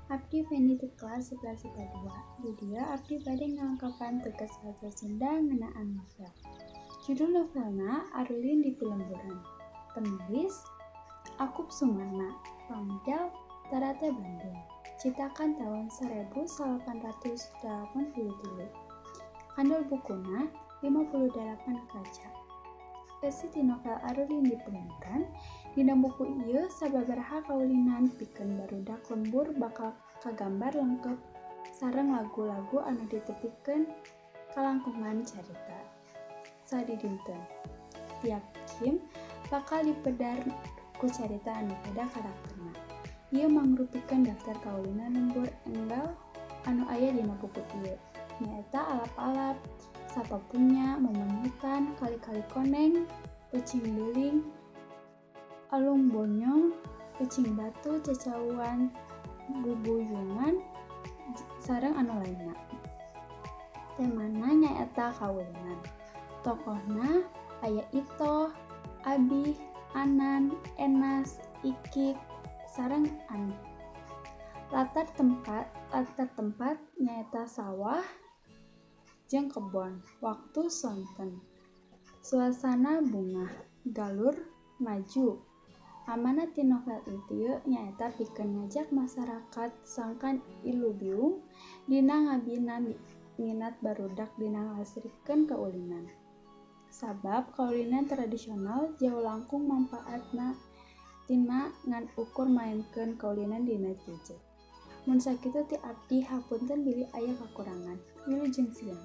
Abdi Feni ti kelas 11 IPA 2. Di dieu abdi bade ngalengkepan tugas bahasa Sunda ngeunaan novel. Judul novelna Arulin di Pilemburan. Penulis Akup Sumarna, pamedal Tarate Bandung. Citakan tahun 1883. Kandel bukuna 58 kaca. Eusi ti novel Arulin di Pilemburan, dina buku ieu sababaraha kaulinan pikeun barudak lembur bakal kagambar lengkep sareng lagu-lagu anu ditepikeun kalangkungan carita sadidinten. Tiap jim bakal dipedar ku carita anu beda karakterna. Ieu mangrupikeun daftar kaulinan lembur enggal anu aya dina buku ieu, nyaeta alap-alap, sapapunya, momonyutan, kali-kali koneng, ucing beuling, alung bonyong, ucing batu, cacauan, bubuyungan, sareng anu lainna. Temana nyaeta kaulinan. Tokohna aya Itoh, Abih, Anan, Enas, Ikik, sareng Anik. Latar tempat nyaeta sawah jeung kebon, waktu sonten. Suasana bungah, galur maju. Amanat ti novel ieu nyaeta pikeun ngajak masarakat sangkan ilubiung dina ngabina minat barudak dina ngalestarikeun kaulinan. Sabab kaulinan tradisional jauh langkung mangpaatna tina ngan ukur maenkeun kaulinan dina gadget. Mun sakitu ti abdi, hapunten bilih aya kakurangan. Wilujeng siang.